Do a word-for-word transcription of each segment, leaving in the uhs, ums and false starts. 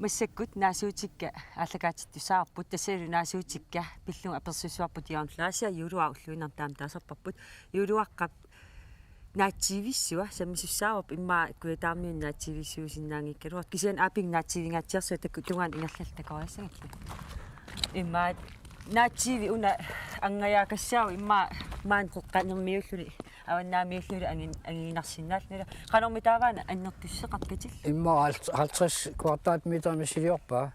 Massakkut naasuutikka aallakaatittussaavoq, tassalu naasuutikka pillugit apersuissavarput Jørgen Fleischer, juuluaraq ulluinnarni taama taasarparput. Juuluaqqap naatsiivissua sammisussaavarput, immaqa Kujataamiuni naatsiivissuusinnaanngikkaluartoq. Kisianni aappinnguaq naatsiivingaatsiarsuaq, taakku tungaanut ingerlalluta takoriassagallu. Immaqa naatsiivi una angajaakassaavoq, immaqa maani qeqqanermiuulluni avannaamiuulluni angin-, angiginarsinnaalluni. Qanormitaava una annertussuseqarpatillu? Immaqa halv-, halvtreds kvadratmeter missiliorpaa.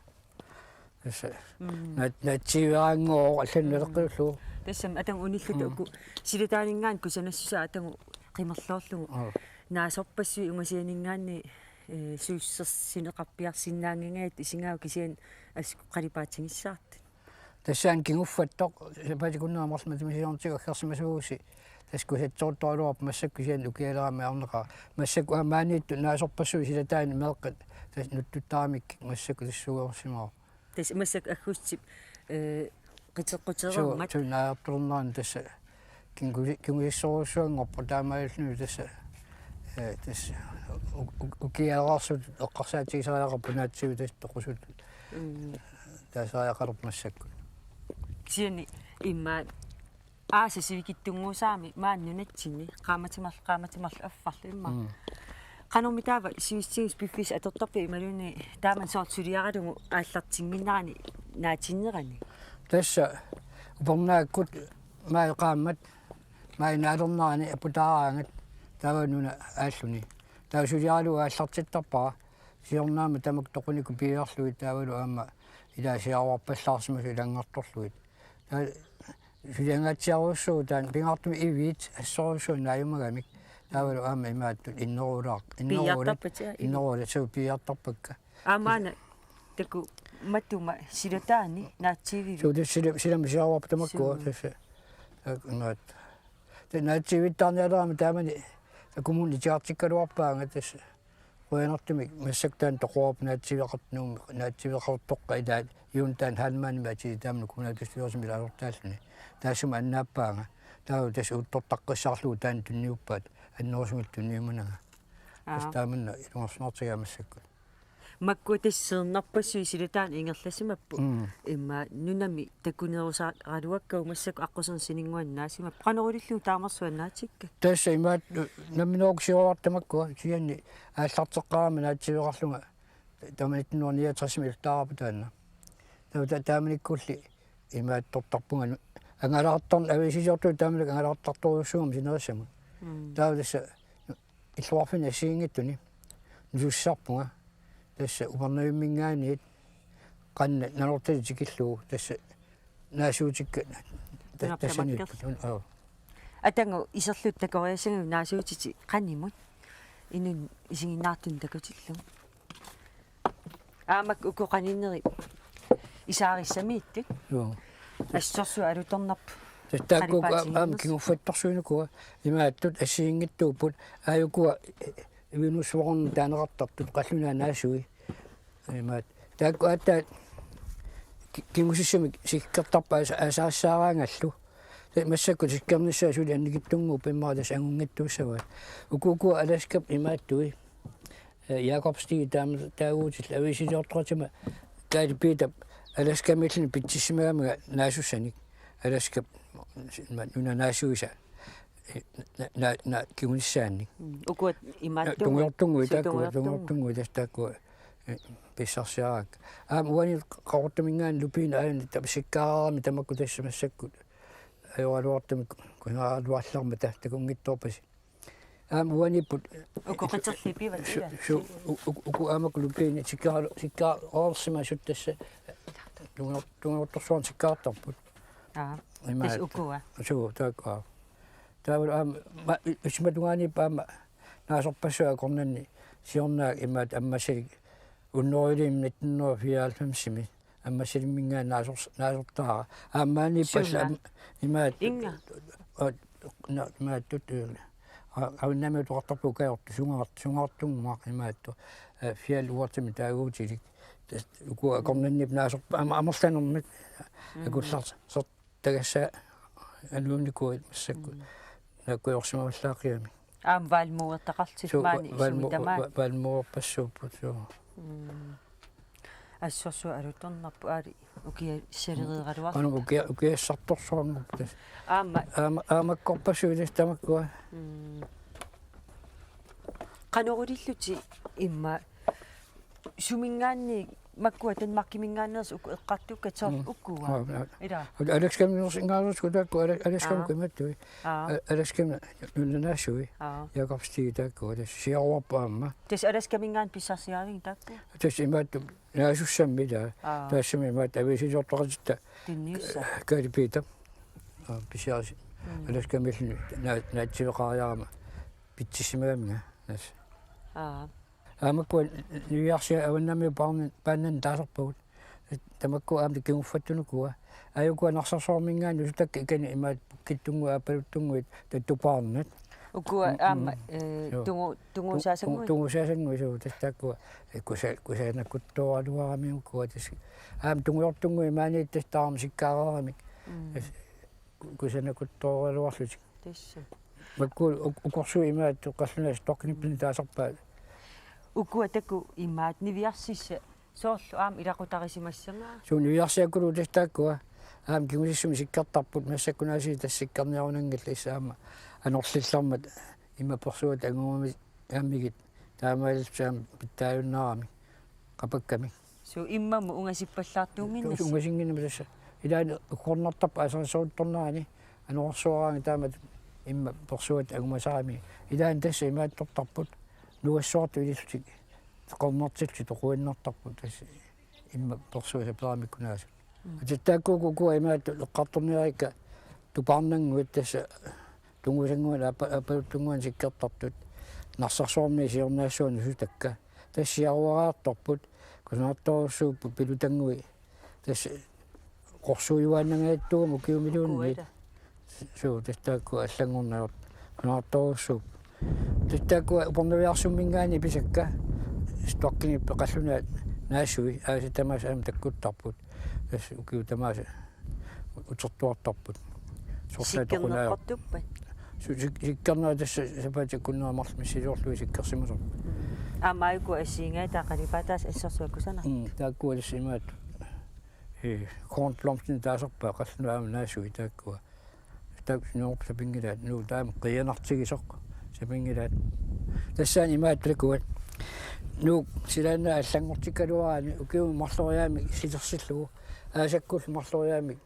Tassa. Mm. Naat-, naatsiiviaraanngooq allanut Mm. naleqqiullugu. Tassami atagu unilluta Mm. uku silataaninngaanniit kusanassusaa atagu qimerloorlugu. Aa. Naasorpassuit ungasianinngaanniit, eh, suussersineqarpiarsinnaanngikkaat isigaat, kisianni assut qalipaatigissagatta. Tassa una kinguffattoq, sapaatip akunneri marluk matuma siornatigut aggersimasuugussi. Tassa kusatseruttoraluarpoq massakkut, kisianni ukialeramik ajornaqaaq. Massakkut aamma maaniittut naasorpassuit silataanni meeqqat tassa nuttuttaramik massakkut tassuugarussimaarput. Tassa massakkut aggustip, eh, qiteqqutereermat. Suu, suu naajartulernerani tassa kingu-, kingusissorujussuanngorpoq, taamaalilluni tassa, eh, tassa u-, u-, ukialereersut eqqarsaatigisariaqarput naatsiiviit tassa toqusut. Mm. Taasariaqalerpoq massakkut. Kisianni immaqa aasap sivikitsunnguusaramik maani nunatsinni qaammatit marl-, qaammatit marluk affarlu immaqa. Mm. Qanormitaava sivisutigisut piffissaq atortarpit imaluunniit taamani soorlu suliaralugu aallartinnginnerani naatinnerani? Tassa upernaakkut maajip qaammat, maajip naalernerani aputaaraangat taava nuna aalluni. Taava suliaralugu aallartittarpara siorna aamma tamakku toqunikkut piiarlugit taavalu aamma ilaasiaruarpallaarsimasut ilanngortorlugit. Taava suliangaatsiarujussuuvoq taanna, pingaartumik iviit assorujussuaq naajumagamik. Taavalu aamma imaattut inneruulaaq-, inneruulat, Piiartarpakka, iviit. Inneruulat suu piiartarpakka. Aamma una taakku matuma silataani naatsiivivit? Suu, tassa sila-, silamik siaruarput tamakku, suu, tassa. Taakku imaattoq. Tassa naatsiivittaarnialerami taamani, tassa kommunip itigartikkaluarpaanga tassa. Qujanartumik massakkut taanna toquvoq naatsiiveqartoq Nuummi, naatsiiveqartoqqat ilaat Jonathan Heilmannimik atilik taamani kommunalbestyrelsimi ilaasortaalluni. Taassuma annaappaanga. Taava tassa uuttortaqqissaarlugu taanna tunniuppaat, annerusumik tunniumananga. Aa. Tassa taamanna ilungersunartigaa massakkut. Makkua tassa seernarpassuit silataanni ingerlasimapput. Mm. Immaqa nunami takunerusaaraluakkagut massakkut aqquserninnguannaasimapput. Qanorulillugu taamarsuaq naatikka? Tassa imaattoq nammineq siuartamakkua, kisianni aallarteqqaarama naatsiiveqarlunga tamanittunuarniatrasimi iltaarpu taanna. Taava ta-, taamanikkulli imaattortarpunga nu-, angalaartarn-, aviisiliortut taamanikkut angalaartartorujussuugama sinerissamut. Mm. Taava tassa illoqarfinni assigiinngitsuni nusussisarpunga. Tassa Upernavimminngaanniit qanoq Nanortalik tikillugu tassa naasuutikka ta-, Nunap tassaniipput. Tamakkerlugu. Aa. Atagu iserlutit takoriassagavit naasuutitit qanimut inunnut isiginnaartunut takutillugu. Aamma uku qaninnerit isaarissamiittut. Joo. Assorsuaq alutornarpoq. Tassa taakku aamma qalipaatigimmas. Kinguffattorsuineq ukua imaattut assigiinngitsuupput, aajuku Venusvognen taaneqartartut qallunaat naasui. Imaattoq. Taakku aatsaat ki-, kingusissamik sikkertarpaat asa-, asaassaaraangallu. Tassa massakkut sikkernissaat suli annikitsunnguuppat immaqa tassa angunngitsuussavaat. Uku ukua Alaskap imaattui. Eh, Jakob Stig taama taaguutillit aviisiliortoqatima Kaali Piitap Alaskamiilluni pitsissimagamiga naasussanik. Alaskap ma-, nuna naasuisa. Eh, na-, na-, na-, kingunissaannik. Mm, ukua imaattugut. Tungujortunnguit, suu, taakku, tungujortunnguit. Tungujortunnguit, tassa taakku, eh, pissarsiaraakka. Aamma uani Qaqortuminngaanniit Lupin Island tama sikkaarami tamakku tassa massakkut. Ajoraluartumik kusanaraluarlarmata takunngitsoorpasi. Aamma uaniipput. Uku qiterliit pivat, su-, ilaa? Su-, u-, u-, uku aamma Lupinit sikka-, sikkaarsimasut tassa. Tungujor-, tungujortorsuarnik sikkaartarput. Aa, imaattoq. Tassa ukua. Suu, taakku, aa. Taavalu aamma, ma-, i-, isumatungaaniippoq aamma naasorpassuit akornanni siorna imaattoq Ammassalik unneriliim nitten hundrede og fireoghalvfemsimi. Ammassalimminngaanniit naasors-, naasortaara. Aamma maaniippoq alla. Suunga? Am-, imaattoq. Inga? Aa, na-, imaattoq, aa, Avinnamiutoqartarpoq ukajortoq, sungaart-, sungaartunnguaq imaattoq. Aa, Fjeld Watermi taaguutilik. Tassa uku akornanniipput naasor-, am-, amerlanermik. Mm. Akullarser-, sertagassat anuunikuuit massakkut. Mm. Naakkujorsimavallaaqigami. Aamma valmuertaqartut. Suu, maani valmu-, isumik tamaat. Va-, valmuerpassuupput, suu. Mm. Assorsuaq alutornarpoq aali ukiassalereeraluarluta. Aamma ukia-, ukiassartorsuarngup tassa. Aamma. Aamma, aamma korpassuit tassa tamakkua. Mm. Qanorulillutik immaqa suminngaanniit makkua Danmarkiminngaanneersut uku eqqartukkat soorlu Mm. ukua. Aa, aa. Ila. Al-, Alaskaminngaanneersut taakku, Ala-, Alaskami Aa. Kuimattui. Aa. A-, Alaskami nunanaassui. Aa. Jakob Stig taakku, tassa siaruarput aamma. Tassa Alaskaminngaanniit pissarsiaravigit taakku? Tassa imaattoq naasussammi ila. Aa. Taassuma imaattoq aviisiliortoqatitta. Tunniussaq. Kaali Peter. Aa, pisiaris-. Mm. Alaskamiilluni naa-, naatsiveqariarama pitsissimagaminga. Tassa. Aa. Aamma ukua niviarsiat avannammiut paarnan-, paannanni taasarpagut. Tamakku aamma kinguffattunukua. Aajukua Narsarsuarminngaanniit usutakka ikani imaattoq pukkittunnguit aappaluttunnguit tassa tupaarnat. Ukua Mm, aamma, mm. eh, Joo. tungu-, Tu-, tungusaasanguit. tu-, tungusaasanguit, joo, tassa taakkua. Eh, kusa-, kusanakuttoraluaramik ukua tassa. Aamma tungujortunnguit maaniittut tassa taarmik sikkaareeramik. Mm. Tassa ku-, kusanakuttoraluarlutik. Tassa. Makku uk-, ukorsuit imaattoq qallunaat stockingippinni taasarpaat. Ukua taakku imaattoq niviarsissat soorlu aamma ilaquttarisimassagaa. Suu niviarsiakkulu tassa taakkua. Aamma kingusissumik sikkertarput massakkut aasiit tassa sikkerniarunanngillat tassa aamma anorlillarmat immaqa persuat angumami-, -amigit taamaalillutik aamma pitsaajunnaaramik qapakkamik. Suu immamut ungasippallaartuuginnassi. Ungasinnginnama tassa. Ilaanni uggornartarpoq asersortornerani anorersuaraangat taamatut immaqa persuat angumasarami. Ilaanni tassa imaattortarput nuassuartut ilillutik qernertillutik toquinnartarput tassa immaqa persuat saperamikkunaasut. Mm. Tassa taakku ukua imaattoq eqqartorniarikka tupaarnannguit tassa tungusannguit aappa-, aappaluttunnguit sikkertartut. Narsarsuarmiit siornaassuarni usutakka. Tassa siaruariartorput. Kusanartorsuupput pilutannguit. Tassa qorsuujuaannangajattuugami ukiumiluunniit. Kuita. Suu, tassa taakku allanngornerat. Kusanartorsuupput. Tassa taakku Upernaviarsumminngaanniit pisakka. Stockingipput qallunaat naassui. Aasiit tamaasa aamma takkuttarput. Tassa ukiut tamaasa utertuartarput. Sorsaat toqunaajor-. Sikkerneqartuppat? Su-, sik-, sikkerneq tassa sapaatip akunneri marluk missiliorlugit sikkersimasarput. Mm. Aamma aajukua assigiinngitsut qalipaataasa assorsuaq kusanartut. Mm, taakkua tassa imaattoq. Eh, kornblomstinik taasarpaat qallunaat aamma naassui taakkua. Taakku Nuup sapinngilaat, Nuup taama qiianartigisoq sapinngilaat. Tassaana imaattoq takuat. Nuup silaannaap allanngortikkaluaraanni ukiumut marloriaammik silersillugu. Aasakkullu marloriaammik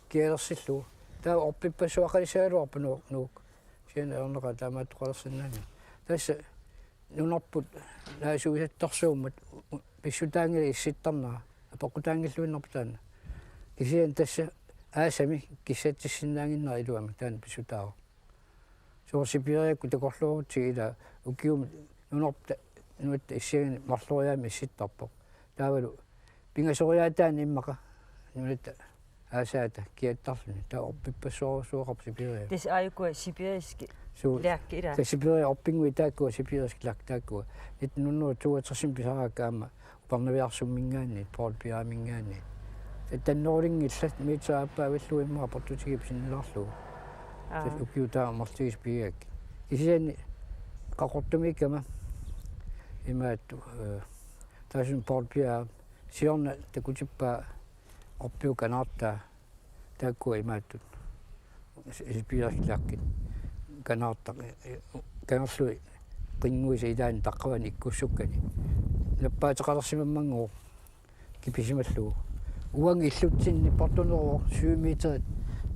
kialersillugu. Taava orpippassuaqalissagaluarpoq Nuup, Nuup. Kisianni ajornaqaaq taamaattoqalersinnaanngilaq. Tassa nunarput naasuisattorsuummat pissutaanngilaq issittarnera. Apeqqutaanngilluinnarpoq taanna. Kisianni tassa aasami kissaatissinnaannginnera iluamik taanna pissutaavoq. Soorlu Sibiriakkut takorluugutsigu ila ukiumut nunarput nunatta issianik marloriaammik issittarpoq. Taavalu pingasoriaataanni immaqa nunatta aasaata kiattarluni. Taava orpippassuarujussuaqarpoq Sibiria. Tassa aajukua sibirisk Suu, lærke ila. Tassa Sibiria orpinnguit taakkua sibirisk lærke taakkua. Nitten hundrede toogtresimi pisaraakka aamma Upernaviarsumminngaanniit, Poul Bjerreminngaanniit. Tassa tannerulinngillat meter aappaa avillugu immaqa portutigipput sinnilaarlugu. Aa. Tassa ukiut taama marluk tigusi pigigakkit. Kisianni Qaqortumiikkama imaattoq, eh, taassuma Poul Bjerre siorna takutippaa orpiup kanaartaa. Taakkua imaattut. Sibirisk lærkit. Kanaartaq, eh, eh, kangerlui qinnguisa ilaanni taqqavani ikkussukkani. Nappaateqalersimammannguaq kipisimallugu. Uanga illutsinni portuneruvoq syv meterit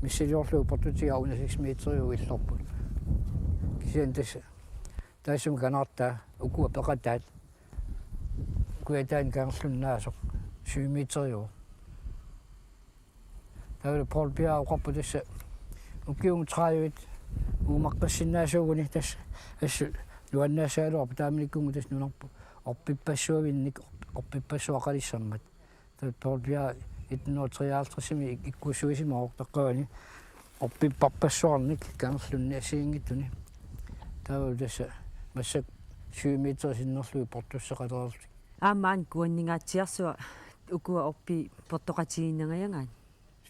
missiliorlugit portutigaara una seks meteriuvoq illorput. Kisianni tassa. Taassuma kanaartaa ukua peqataat. Kujataani kangerlunnaasoq syv meteriuvoq. Taavalu Poul Bjerre oqarpoq tassa ukiumut tredive uumaqqissinnaasuuguni tassa assut nuannaassagaluarpoq taamanikkut tassa nunarput orpippassuavinnik orp-, orpippassuaqalissammat. Tassa Poul Bjerre nitten hundrede treoghalvtredsimi ik-, ikkussuisimavoq taqqavani orpipparpassuarnik kangerlunnik assigiinngitsuni. Taavalu tassa massakkut syv meter sinnerlugit portusseqalereerlutik. Aamma aana kuanningaatsiarsuaq ukua orpiit portoqatigiinnangajagaat.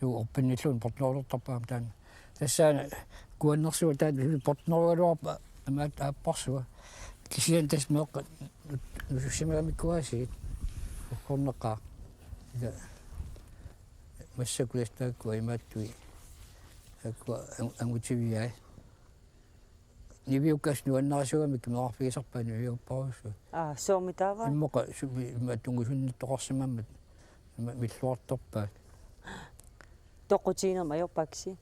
Suu orpinnilluunniit portunerulertarput aamma taanna. Tassaana kuannersuaq taanna portunerugaluarpoq imaattoq aapparsua. Kisianni tassa meeqqat nusussimagamikku aasiit. Uggornaqaaq. Massakkut taakkua imaattui. Taakkua angutiviai. Niviukkaasut nuannarisuugamik meerarfigisarpaat niviupparujussuit. Aa, soormi taava? Immaqa sumi imma tungusunnittoqarsimammat imma milluartorpaat. Toqqutiginermik ajorpaakkisi?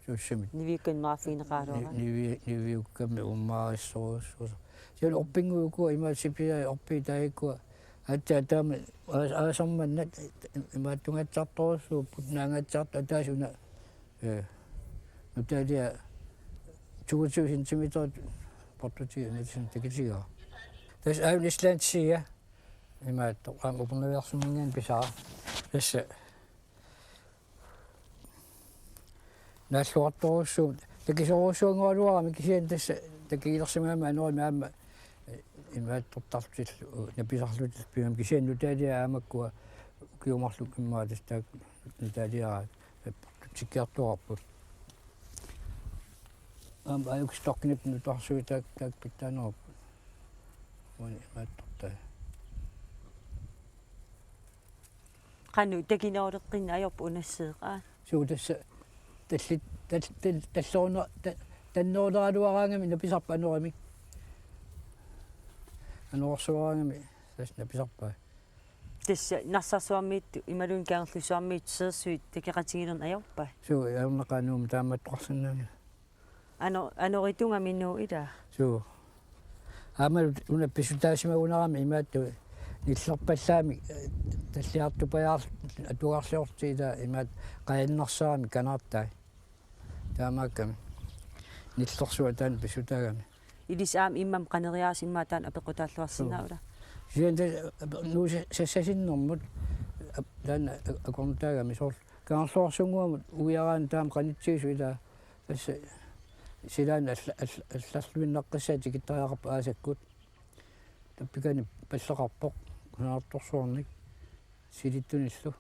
Suussamik. Niviukkamik meerarfigineqaraluaraat. Ni-, nivi-, niviukkamik uummaarissorujussuusoq. Sian orpinnguit ukua imaat sipiai orpii taakkua. Aatsaat taama aas-, aasarmannat imaattugatsartorujussuupput naangatsartu ataasiuna. Ee. Nutalia toogtyve centimeter portuti imaattusin takitigaa. Tassa aajuna islandsia. Imaattoq aamma upernaviarsuminngaanniit pisara. Tassa naalluartorujussuuvoq, takisorujussuanngoraluarami kisianni tassa takigilersimagami anorimi aamma, eh, imaattortarlutillu, napisarlutillu pigami kisianni nutalia aamma ukua ukiut marluk immaqa tassa taakku nutalia, eh, tikkiartuarput. Aamma ajukstorkinip nutarsuit taak-, taakku pitsaanerupput. Uani imaattortai. Qanoq takineruleqqinnaq ajorpa unasseeqaa? Suu tassa tallit-, tal-, tal-, talleruna-, ta-, tanneruleraluaraangami napisarpai anorimik. Anorersuaraangami tassa napisarpai. Tassa Narsarsuarmiit imaluunniit Kangerlussuarmiit seersuit takeqatigilerneq ajorpai? Suu, ajornaqaaq Nuummi taamaattoqarsinnaanngilaq. Ano-, anoritungami Nuup ilaa? Suu. Aamma una pissutaasimagunarami imaattoq nillerpallaamik, eh, talliartupajaarl-, atugarliorti ilaa imaattoq qajannersaarami kanaartai. Taamaakkami. Nillersuaq taanna pissutaagami. Ilissi aamma immami qaneriaaseq immaqa taanna apeqqutaalluarsinnaavara. Suu. Kisianni tassa, eh, Nuup sa-, sassasinnermut, ap-, taanna a-, akornutaagami soorlu. Kangerluarsunnguamut uiaraanni taama qanitsigisut ilaa. Tassa silaannaq alla-, alla-, allarluinnaqqissaat tikittariaqarput aasakkut. Tappikani palleqarpoq, kusanartorsuarnik, silittunillu.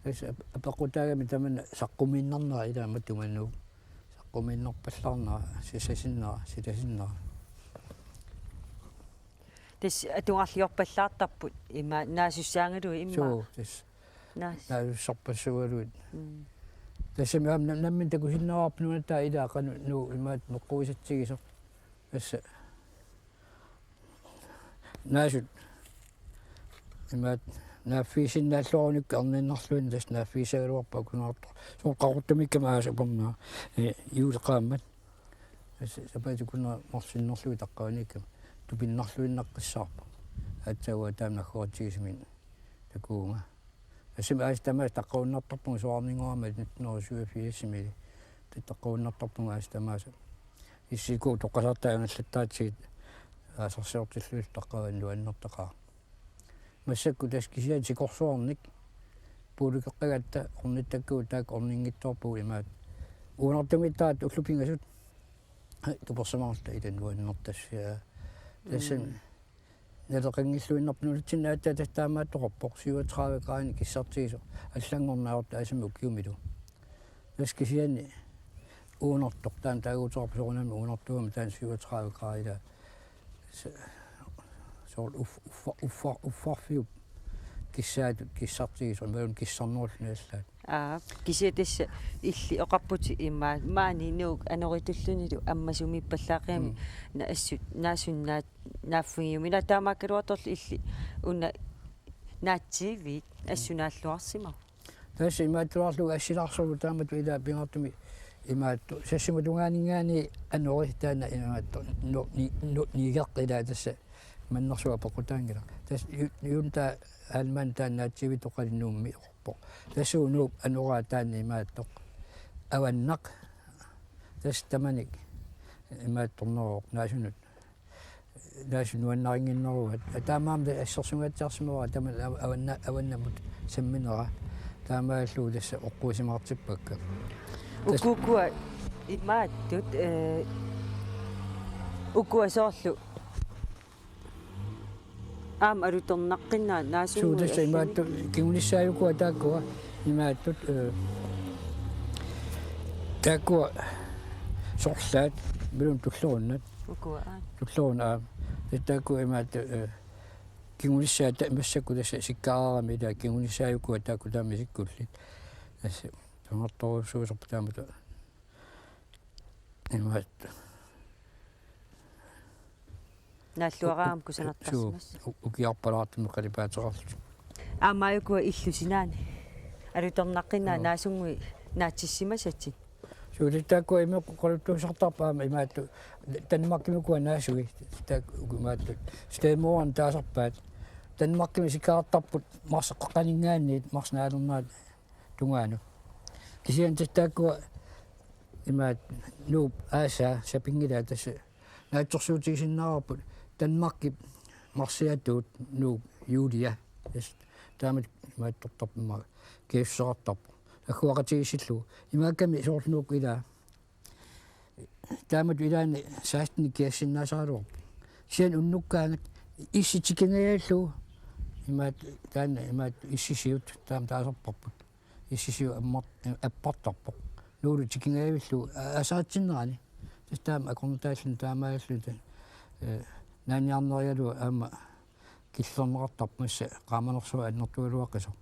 Tassa ap-, apeqqutaagami tamanna saqqumiinnarnera ilaa matuma Nuup. Saqqumiinnerpallaarnera, sissasinnera, sitasinnera. Tassa atugarliorpallaartarput, ima naasussaagaluit ima. Suu, tassa. Naas-. Naasussarpassuugaluit. Mm. Tassami aamma nam-, nammineq takusinnaavarput nunatta ilaa qanoq Nuup imaattoq meqquisatsigisoq. Tassa naasut imaattoq naaffigissinnaalluarunikku erniinnarluinnaq tassa naaffigissagaluarpaa kusanartoq. Soorlu Qaqortumiikkami aasaq upernera, eh, juulip qaammat. Tassa sapaatip akunnera marsinnerlugit taqqavaniikkami tupinnarluinnaqqissaarpoq. Aatsaat uanga taama naggoratsigisumik takuunga. Tassami aasat tamaasa taqqavunnartarpunga soraarninngorama nitten hundrede og syvogfirsimi. Taqqavunnartarpunga aasat tamaasa. Issikkut toqqasaartai angallattaatsigit aasarsiortillugit taqqavani nuannertaqaaq. Massakkut tassa kisianni sikorsuarnik puulukeqqagatta ornittakkagut taakku orninngitsoorpagut imaat. Uunartumiittaratta ullut pingasut. Ai, tupersimaarta ila nuannertassia. Tassami. Mm. Naleqanngilluinnarpoq nunatsinni aatsaat tassa taamaattoqarpoq syvogtredive grader kissartigisoq allanngorneq ajortoq aasami ukiumilu. Tassa kisianni uunartoq taanna taaguuteqarpoq soorunami uunartuugami taanna syvogtredive grader ila. Se-, soorlu uff-, uffa-, uffa-, uffarfiup kissaatut kissartigisoq imaluunniit kissarnerullutik allaat. Aa, kisianni tassa illit oqarputit ima maani Nuuk anoritullunilu ammasumiippallaaqigami. Mm. Na-, assut naasunnaat naaffigiuminaq taamaakkaluartorli illit una naatsiiviit assut naalluarsimavutit. Tassa imaattuarlugu assilaarsorlu taamatut ilaa pingaartumik imaattoq sassimut tungaaninngaanniit anori taanna imaattoq nu-, ni-, nu-, nigeqqi ilaa tassa mannersuaq peqqutaanngilaq. Tassa ju-, Junta Alman taanna naatsiivittoq qali Nuummi oqarpoq. Tassuunuup anoraa taanna imaattoq avannaq. Tassa tamanik imaattorneruvoq naasunut. Naasut nuannarinnginnerugaat. Taamaammat assersugatsiarsimavara tamanna av-, avanna-, avannamut samminera. Taamaallugu tassa oqquisimaartippakka. Tassa ukukua imaattut, eh, ukua soorlu aamma alutornaqqinnaat naasunnguit. Suu, tassa allani. Imaattut kingunissaajuku taakkua imaattut, eh, taakkua sorlaat imaluunniit tullerunnat. Ukua, aa. Tullerunnat, aa. Tassa taakkua imaattut, eh, kingunissaat ta-, massakkut tassa sikkaarami ila kingunissaajuku taakku taama isikkullit. Tassa tunngartorujussuusorput taamatut. Imaat. Naalluaraangama kusanartarsimassaaq. Suu, u-, ukiarpalaartumik qalipaateqarlutik. Aamma ukua illup sinaani. Alutornaqqinnaat. Joo. Naasunnguit naatsissimasatit. Suu, tassa taakkua imeq oqaluttuassartarput aamma imaattoq Danmarkimi ukua naasui. Taakku imaattoq. Stedmoderen taasarpaat. Danmarkimi sikkaartarput Mars qeqqaninngaanniit, Mars naalernerata tungaanut. Kisianni tassa taakkua imaattoq Nuup aasaa sapinngilaat tassa naatsorsuutigisinnaavarput Danmarkip Marsiatuut Nuup Julia. Tassa taamatut imaattortarput aamma kiassuseqartarpoq. Agguaqatigiissillugu. Imaakkami soorlu Nuuk ilaa. Taamatut ilaanni seksten kiassinnaasaraluarpoq. Kisianni unnukkaangat issi tikingajallugu. Imaattoq taanna imaattoq issisiut taama taasarparput. Issisiut ammar-, appartarpoq. Nuullu tikingajavillugu a-, asaatsinnerani. Tassa taama akornutaalluni taamaalluta. Eh, naaniarnerigalugu aamma killerneqartarpoq massa qaamanersuaq annertugaluaqqisoq.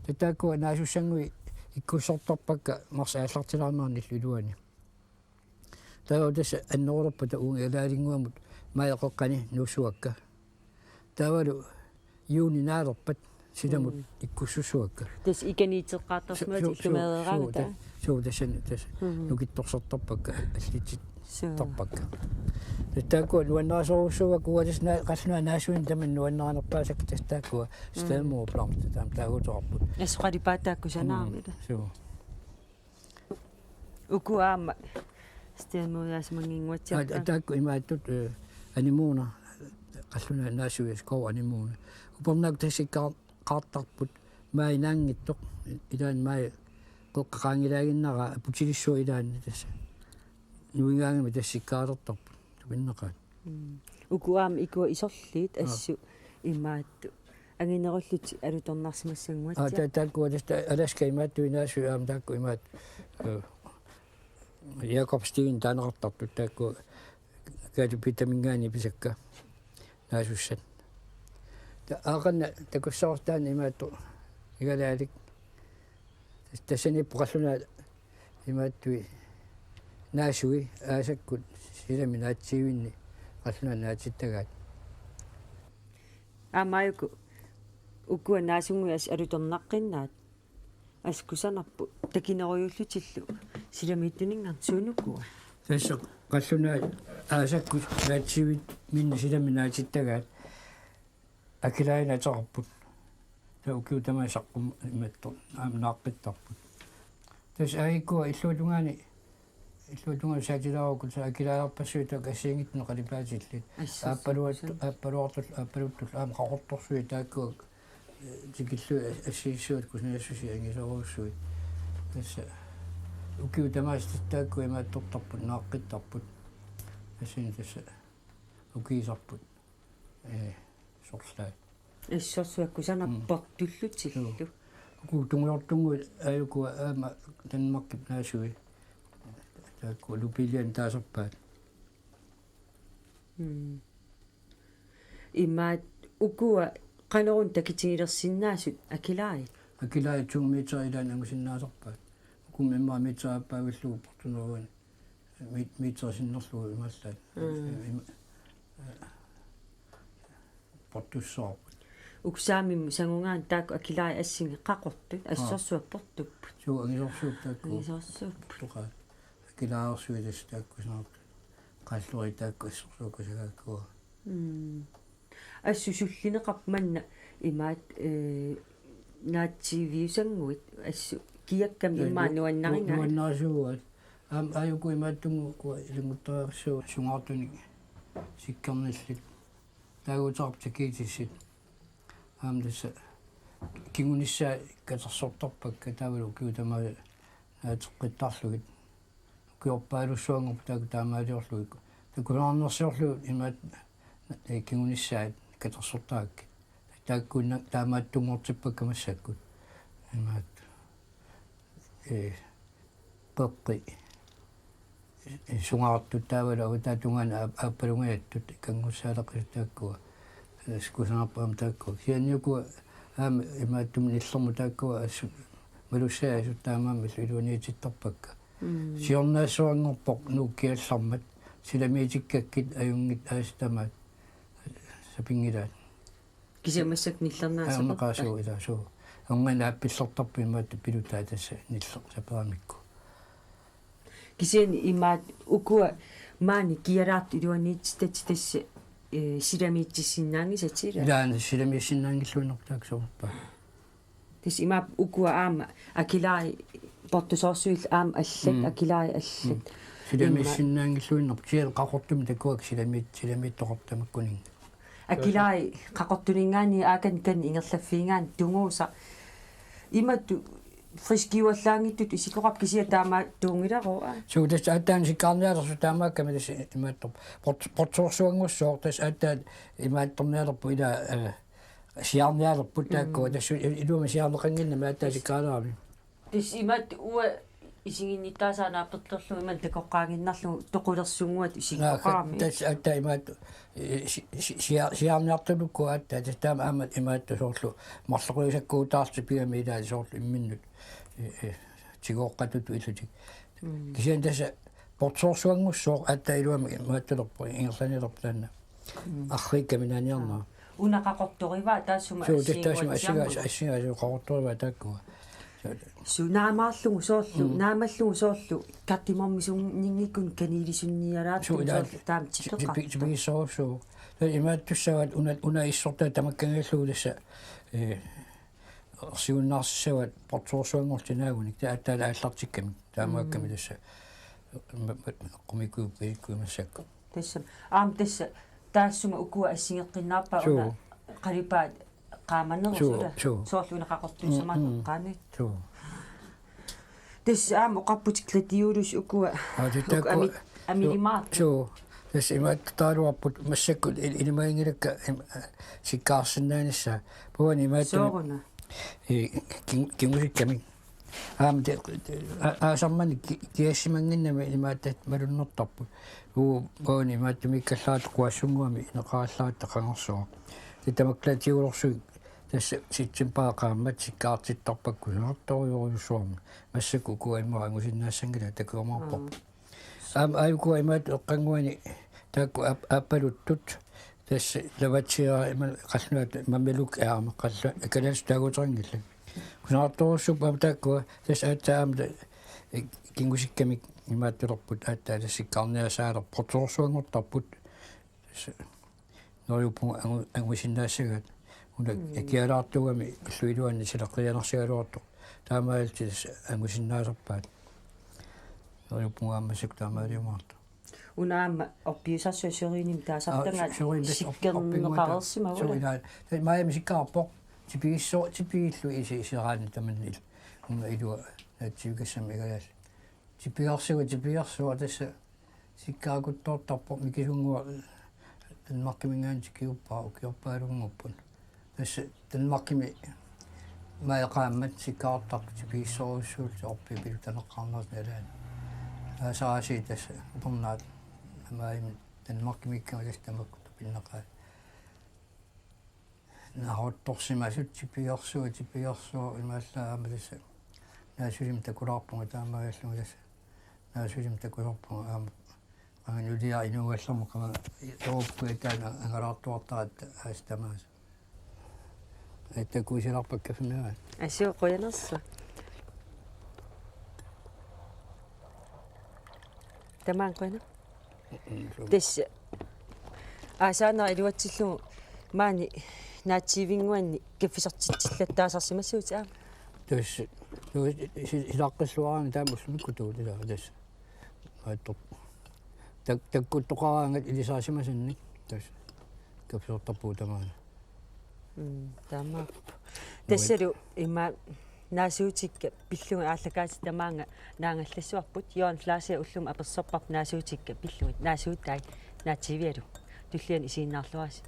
Tassa taakkua naasussannguit ikkussortarpakka Mars aallartilaarnerannillu iluani. Taava tassa annerulerpata uunga ilaalinnguamut maji qeqqani nuussuakka. Taavalu juuni naalerpat silamut Mm. ikkussussuakka. Tassa ikaniitseqqaartarsimasatit Su-, su-, illumeereeraangata. Su-, ta-, suu, tassani, tassa Mhm. nukittorsartarpakka, Suu. allitsittarpakka. Tassa taakkua nuannarisorujussuuakka uanga tassa na-, qallunaat naasuineq tamanna nuannarinerpaasakka tassa taakkua Mm. stedmoderblomster taama taaguuteqarput. Assut qalipaataat kusanaarmata. Mm, suu. Uku aamma stedmodersimanngikkuatsiarpaa. Aa, taakku imaattut, eh, anemone, qallunaat naasui skovanemone. Upernaakkut tassa sikkaartarput maji naanngitsoq, ilaanni maji qeqqa qaangilaaginnaraa aputilissuaq ilaanni tassa. Nuigaangami tassa sikkaalertarput, tupinnaqaat. Mm. Uku aamma ikua isorliit Aa. assut imaattut. Anginerullutik alutornarsimassannguatsiaq. Aa, ta-, taakkua tassa Alaska imaattuinnaasui aamma taakku imaat, eh, Jacob Steen taaneqartartut taakku Kaatupitaminngaanniit pisakka naasussat. Ta-, aaqqanna takussavarsi taanna imaattoq igalaalik. Tas-, tassaniippoq qallunaat imaattui naasui aasakkut silami naatsiivinni qallunaat naatsittagaat. Aamma uku, ukua naasunnguit assut alutornaqqinnaat. Assut kusanarput takinerujuullutillu silamiittuninngarnit suunukua. Tassa qallunaat aasakkut naatsiivinni silami naatsittagaat. Akilaaneq ateqarput. Taava ukiut tamaasa saqqummertarput, aamma naaqqittarput. Tassa aajuku illuatungaani, illuatungaani saatilaarukku tassa akilaajarpassuit taakku assigiinngitsunik qalipaatillit. Assut. Aappaluat-, aappaluartut-, aappaluttuullu aamma qaqortorsuit taakku, eh, tikillugit as-, assigissuat kusanassusia angisoorujussuit. Tassa ukiut tamaasa tassa taakku imaattortarput, naaqqittarput. Tassani tassa ukiisarput. Eh, sorlaat. Assorsuaq kusanarpoq Mm. tullutillu. Joo. Uku tungujortunnguit aajuku aamma Danmarkip naasui. Taakku Lupiliani taasarpaat. Mm. Imaat ukua qanoruna takitigilersinnaasut akilaarit? Akilaarit to meter ilaanni angusinnaasarpaat. Uku immaqa meter aappaavillugu portuneruani. Mit-, meter sinnerlugu imaallaat. Mm. Im-, eh, portussavarput. Uku saamimmut sangungaanniit taakku akilaarit assingi qaqortut, Aa. assorsuaq portupput. Suu, angisoorsuupput taakku. Angisoorsuupput. Portuqaat. Akilaareersuit tassa taakku sanaartut. Qaalloriit taakku assorsuaq kusagaakkua. Mm. Assut sullineqarpoq manna imaat, eh, naatsiiviusannguit assut kiakkami Ee, immaqa nu-, nuannarigaat. Nu-, nuannarisuugaat. Aamma aajuku imaattunnguit ukua ilannguttariaqassuugut sungaartunik sikkernillit. Taaguuteqarput takiitissit. Aamma tassa kingunissaat katersortarpakka taavalu ukiut tamaasa naateqqittarlugit. Ukiorpaalussuanngorput taakku taamaaliorlugit. Takuneqarnersiorlugit imaat, eh, kingunissaat katersortarakkit. Taakkuinnaat taamaattunngortippakka massakkut. Imaat, eh, qeqqi, eh, sungaartut taavalu avataata tungaanut aap-, aappalungajattut kanngussaaleqisut taakkua. Kusanarpoq aamma taakkua. Kisianni uku aamma imaattumik nillermut taakkua assut malussaat assut taamaammat iluaniitittarpakka. Mm. Siornaassuanngorpoq nuukkiallarmat, silamiitikkakkit ajunngit aasiit tamaat sapinngilaat. Kisianni massakkut nillernaassapput. Aamma qaasuu ilaa suu. Unga naappillertarput imaattoq pilutaa tassa nilleq saperamikku. Kisianni imaat ukua maani kialaartut iluaniititatit tassa, eh, silamiitsissinnaanngisatit ilaa? Ilaana silamiissinnaanngilluinnarput taakku soorpaa. Tassa imaat ukua aamma akilai portusoorsuit aamma allat, mm, akilai allat. Mm. Silamiissinnaanngilluinnarput, kisianni qaqortumik takuakka silamiit-, silamiittoqartut tamakkuninnga. Akilai qaqortuninngaanniit aakani kan ingerlaffiingaanniit tunguusaq. Imatut friskiuallaanngitsutut isikkoqarpoq kisianni taamaattuunngilaroq, aa. Suu, tassa aatsaat sikkaarnialersoq taamaakkami tassa imaattoq. Port-, portusoorsuanngussooq tassa aatsaat imaattornialerpoq ilaa, eh, siaarnialerput taakkua. Mm. Tassa i-, iluamik siaarneqannginnami aatsaat sikkaarniarami. Tassa imaattoq uanga isiginnittaasaa naapertorlugu imaattoq takoqqaannginnarlugu toqulersunnguatsiarami. Tassa aatsaat imaattoq, eh, si-, si-, sia-, siaarniartulukku aatsaat tassa taama aamma imaattoq soorlu marloqiusakkuutaartut pigami ilaa soorlu imminnut, eh, eh, tigooqqatutut illutik. Mm. Kisianni tassa portusoorsuanngussooq aatsaat iluamik imaattulerpoq ingerlanilerpoq taanna. Mm. Arriikkamik naaniarnera. Una qaqortorivaa taassuma. Suu, tassa taassuma assigaa, assigaa suu qaqortorivaa taakkua. Suu naamaarlugu soorlu, mm, naamallugu soorlu kardemommisunninngikkuni kaniilisunnialaartugu. Suu, ilaa, soorlu taama ti-, tipeqartoq. Tipi-, tipigissorujussuuvoq. Tassa imaattussavaat una, una issortaat tamakkanngillugu tassa, eh, ersigunnaarsussavaat portusoorsuanngorlutik naagunik, taava aatsaat aallartikkamik. Taamaakkami, mm, tassa. Ma-, ma-, qumiku-, pikkuimassakkut. Tassa. Aamma tassa taassuma ukua assigeqqinnaarpaat. Suu. Una qalipaat qaamanerusoq. Suu, ilaa. Suu. Soorlu una qaqortussamaat, mm, mm, eqqaani. Suu. Tassa aamma oqarputit gladiolus ukua. Aa, tassa uku taakku ami-, amilimaartut. Suu. Tassa imaattoq taavalu oqarput massakkut il-, ilimaginngilakka im-, sikkaarsinnaanissaa. Puani imaattumik. Sooruna? I, kin-, kingusikkamik. Aamma te-, te-, a-, aasarmani ki-, kiassimannginnami imaattoq malunnertarput. Uu, puani imaattumik ikkallaat quassunnguamik ineqarallaat taqangersuaq. Tassa tamakku gladiolorsuit tassa septembarip qaammat sikkaartittarpakka kusanartorujorujussuarmik. Massakkut ukua immaqa angusinnaassanngillat takujumaarparput. Mm. Aamma aajukua imaattoq eqqannguani taakku aap-, aappaluttut tassa lavatsiara ima qallunaat mameluk aamma qallu-, kalaallisut taaguuteqanngillat. Kusanartorujussuupput aamma taakkua tassa aatsaat aamma ta-, kingusikkamik imaattulerput aatsaat tassa sikkaarniassaalerput portusoorsuanngortarput. Tassa neriuppunga angu-, angusinnaassagaat. Una, mm, kialaartuugami ullut iluanni silaqqianarsagaluartoq. Taamaalillutik tassa angusinnaasarpaat. Neriuppunga aamma massakkut taamaaliumaartoq. Una aamma orpiusassua Sørenimik taasartagaat. Aa, Søren tassa orp-, orpinnguata. Sikkerneqareersimavoq. Suu, ilaa. Tassa maajami sikkaarpoq. Tipigissoo-, tipigillugu isi-, iseraanni tamanna il-. Una ilua naatsiivikassammat igalaalluni. Tipigarsuaq, tipigarsuaq tassa sikkaakuttoortarpoq mikisunnguaq Danmarkiminngaanniit tikiuppara ukiorpaalunnguupput. Tassa Danmarkimi maajip qaammat sikkaartartut tipigissorujussuullutik orpiit pilutaneqqaarnerit nalaani. Aasaq aasiit tassa upernaat maajimi Danmarkimiikkama tassa tamakku tupinnaqaat. Naaruttorsimasut tipigarsuaq, tipigarsuaq imaallaat aamma tassa. Naasulimik takulaarpunga taamaalillunga tassa. Naasulimik takusarpunga aamma. Qanga nuliara inuugallarmat qanga Europamut taanna angalaartuartaratta aasiit tamaasa. Aatsaat kuisilaarpakka filmera. Assut qujanarsuaq. Tamaanga qujanaq. Mm, suu. Tassa aasaanera iluatsillugu maani naatsiivinnguanni kaffisartitsillattaasarsimassuutit aamma. Tassa, tassa si-, silaqqilluaraangat taama ullumikkut tuutilaa tassa. Aattoq. Tak-, takkuttoqaraangat ilisaasimasannik tassa. Kaffisartarpugut tamaana. Mm, taamaappoq. Tassalu ima naasuutikka pillugit aallakaatitut tamaanga naangallassuarput, Jørgen Fleischer ullumi apersorparput naasuutikka pillugit naasuutai naatsiivialu. Tulliani isiginnaarluarisi.